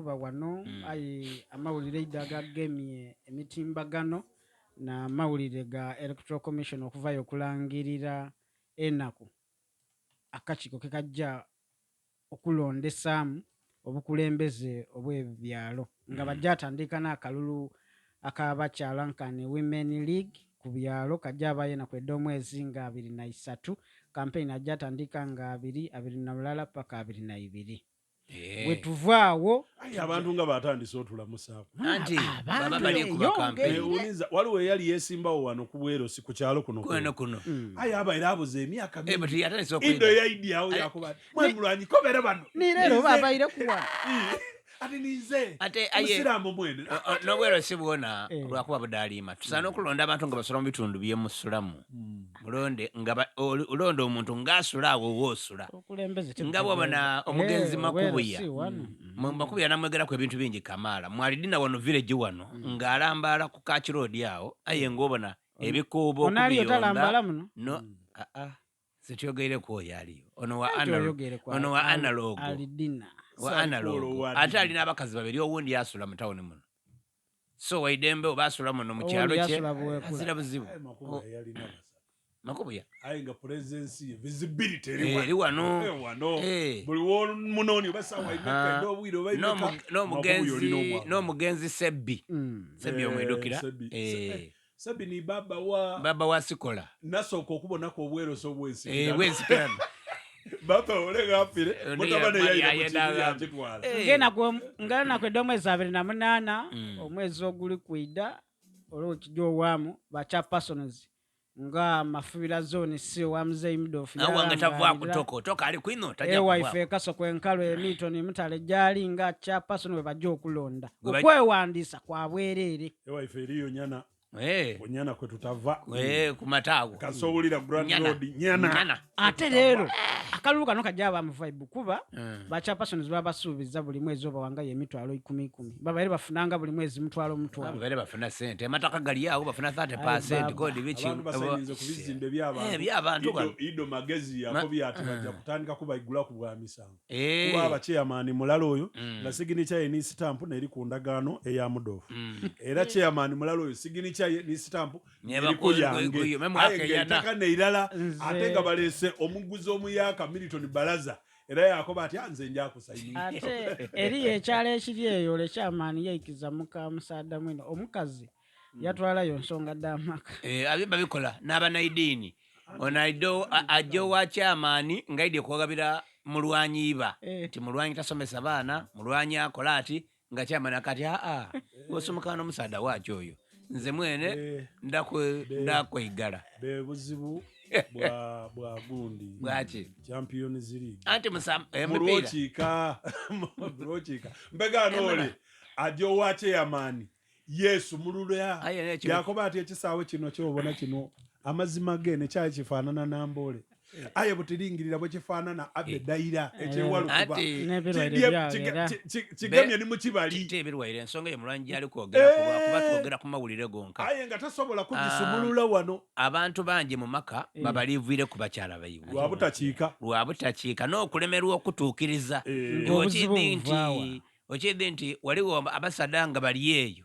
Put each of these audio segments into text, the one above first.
kuba wano, aye amawulire eidda agagemye emitimbagano n'amawulire ga Electoral Commission okuvayo okulangirira enaku akakiiko kekajja okulondesaamu obukulembeze obw'ebyalo, nga bajja atandika n'akalulu ak'abakyala nkani Women League ku byalo, kajja abayo enaku ed'omwezi nga 23. Campaign ajja atandika nga 21 paka 22. Bwetuvaawo Aye abantu nga batandise otulamusaako. Anti Abantu baba bali kuba eyongere. campaign. Ewuniza waliwo eyali yesimbawo wano ku bwerosi ku kyalo kuno. Kuno kuno. Aye abaire abuze emyaka Eh, mingi. but yatandise Ido okwida. yaidi awo yakuba ati, mwe mulwanyi kobera bano. Ni leero babaire kuwano. Ati nize. Ate aye Omusiraamu mwene. N'obwero si bwona lwakuba budaliima. Tusaana okulonda abantu nga basula mu bitundu byemusulamu. Mulonde nga olonda omuntu ng'asula awo woosula. Okulembeze. Nga bw'obona omugenzi Makubuya. Si wano. Makubuya namwegeraku ebintu bingi kamaala. Mwalidina wano village wano ng'alambaala ku Kach Road awo, aye ng'obona ebikuubo Ono aliyo okubiyonda. talambala muno. No, aa, sityogeire oyo aliyo. Ono wa Anti analog. oyogere kwa Ono wa analog. Alidina. Wa Saali analog. Paul wa Ate Dina. alina abakazi babiri, owundi asula mu tawuni muno. So waidembe oba asula muno mu Owundi kyalo kye. yasula Buweekula. Azira buzibu. Aye Makubuya yalina basatu. Makubuya. Aye nga presence ye visibility Eh, eri wano. Eh, wano. Eh. Buli womunooni oba saawa imeka ed'obwire oba imeka, Makubuya olina omwagala. N'omugenzi Sebbi. Sebbi Eh, omwidukira. Sebbi. Eh, Sebbi ni baba wa baba wa Sikola. Nasooka okubonako obweroso Eh, obwensikirano. bwensikirano. Baba ole gafire Ono mutabane yaire ku yayenda kibi agambe. yakitwala. Eh. Ng'enaku ed'omwezi 28, omwezi oguli kwida olwekijja owaamu ba chairpersons nga Mafubira Zone C owa Muzeeyi Mudofu. Awo nga tavaako. Yalangalira. Toko toko ali kwino tajja Ewaife kuvaako. Ekasoko enkalu emiitoni mutale gyali nga chairperson we bajja okulonda. Okwewandiisa kwa bwereere. Ewaife eriyo nyana. Eh, Nyana kwe tutava. Eh, ku mata ago. Kasowulira Grand Nyana. Road nyana. Nyana. Ate leero akalulu kano kajja aba mu vibe kuba ba chairpersons babasuubiza buli mwezi obawangayo emitwalo ikumi ikumi, babaire bafunanga buli mwezi mutwalo mutwalo. Babeere bafuna sente, amataka gali awo bafuna 30% Baba. kodi biki. Abantu basayinize ku bizimbe Eh, by'abantu. by'abantu bano. Ido Magezi yakobye ati bajja kutandika kubaigula ku bwa misango. Eh, Kuba abachairman mulala oyo nga signature ye ni stamp neri ku ndagaano eya Mudofu. Era chairman mulala oyo signature ye ni stamp Neba eriko yange. memwaka Aye eyana. ng'ettaka neirala ate nga baleese omuguzi omuyaka Milton Balaza era yakoba ati, "Ah, nze nja kusayininga." Ate eriyo ekyalo ekiri eyo olekyamaani yaikiza muka musaada mwino omukazi yatwalayo nsonga dd'amaka. Eh, abyo babikola n'abanaidiini. Ono ajja owa chairman ng'aidye kwogabira mulwanyi iba Eh. nti mulwanyi tasomesa baana, mulwanyi akola ati, nga chairman akati aa osomukana n'omusaada waaki oyo nze mwene Eh, ndakweigala. Be buzibu bwa gundi. Bwaki? Champions League. Anti emipiira. Mulwokiika mbegano ole ajja owa chairman yesu mululya. Aye, Yakoba ati ekisaawe kino kyobona kino amazima ge nekyali kifaanana namboole, aye butiringirira bwe kifaanana abe dayira ekyewalukuba N'ebirwaire byawera. Kigemye ni mukibali. Ti ebirwaire, ensonga ye mulwanyi gyali kwogera kuba twogera ku mawulire gonka. Aye nga tasobola kugisumulula wano. Abantu bangi mu maka babaliivwire ku bakyala baibwe. Lwabutakiika. Lwabutakiika n'okulemerwa okutuukiriza. Eh. Ng'obuzibu Okidhi nti buvaawa. Okidhi nti waliwo abasaadha nga bali eyo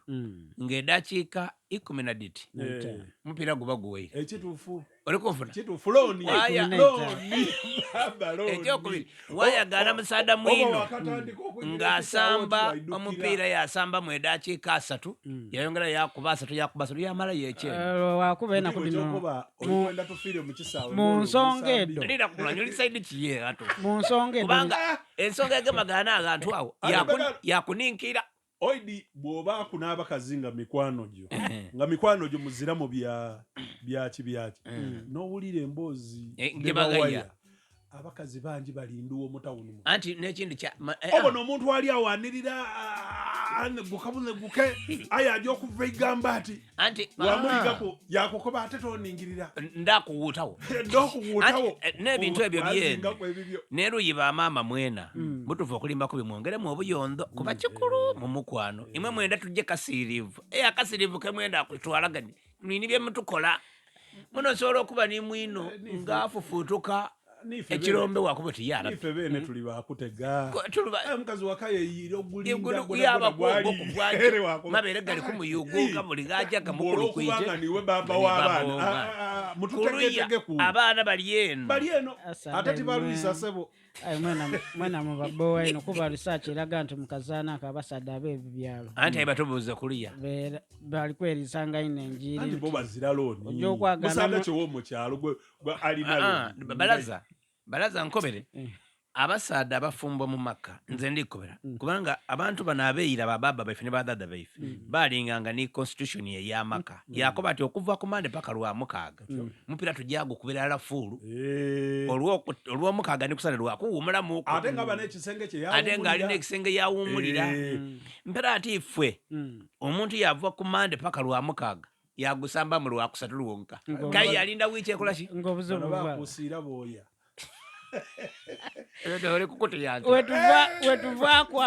ng'edakiika ikumi na diti omupiira guba guweire. Ekituufu. Oli kunfuna? Kituufu looni. Looni baba looni. Ekyokubiri, wayagala musaadha Oba mwino wakatandika okuyingira ng'asamba ekisaawe oti omupiira, yasambamu edakiika 30, yayongera yakuba 3, yakuba 3, yamala yekyenda. Wakuba enaku Buli dino ekyokuba olikwenda tufiire mu kisaawe mu ng'olwo nsonga omusambi. edo. Lira kulwanya oli saidi kiye ato. Mu nsonga edo. Kubanga ensonga egemagana agantu awo Ate yakuninkira. Oidi bw'obaako n'abakazi nga mikwano gyo, nga mikwano gyo muzira mu bya byaki byaki, n'owulira emboozi Eh, ne gye bagaya. bawaya, abakazi bangi balinduwo mu tawuni muno. Anti n'ekindi kya Obona omuntu ali awanirira gukabuneguke aye ajja okuva egamba ati Anti wamuligaku yakukoba ate toningirira. Ndakuwuutawo. Ndokuwuutawo. Anti, n'ebintu ebyo byene. Wazingaku ebibyo. Neruyi bamaama mwena mutuufu okulimbako bimwongeremu obuyondo kuba kikulu mu mukwano. Imwe mwenda tujje kasiriivu e akasiriivu kemwenda kutwalagani nini byemutukola muno osobola okuba ni mwino ng'afufuutuka. Nife Ekirombe wakuba ti yarabi. Ife beene tuli bakutega. Tuluba- Eh, omukazi waka yeyiira ogulinda yabakugwaki mabeere gali kumuyuguka buli gaja olwokubanga gamukulukwite. niwe baba w'abaana. Ah, ah, mututegetegeku. Abaana bali eno. Bali eno. Asada Ate tibalwisa, sebo. Aye, mwena mubabowa ino, kuba research eraga nti mukazaana ako abasaadde ab'ebibyalo Anti aye batubuuza kuliya. Bali kwerisanga ino enjiiri Anti bo nti bazira looni. Ojja okwagala Musaada kyewa omukyalo gwe alina Ah, looni. Balaza, balaza, nkobere. Eh. Abasaadde abafumbo mu maka, nze ndikobera kubanga abantu bano abeeyira, bababa baife ne badada baife, balinganga ne constitution ey'amaka yakoba ati okuva ku Mande paka Lwamukaaga mupira tujagukubira ala fuulu. Eh. Olwomukaaga ne kusale lwakuwumulamuku. Ate nga bana ekisenge kye. Ate ng'alina ekisenge yawummulira. Eh. Mpera ati iffe omuntu yava ku Mande paka Lwamukaaga yagusamba mu Lwakusatu lwonka. Kaye yalinda wiiki ekolaki. Ng'obuzibu Bano buva bakusiira booya. Oli kukutuyanza. Wetuvaako.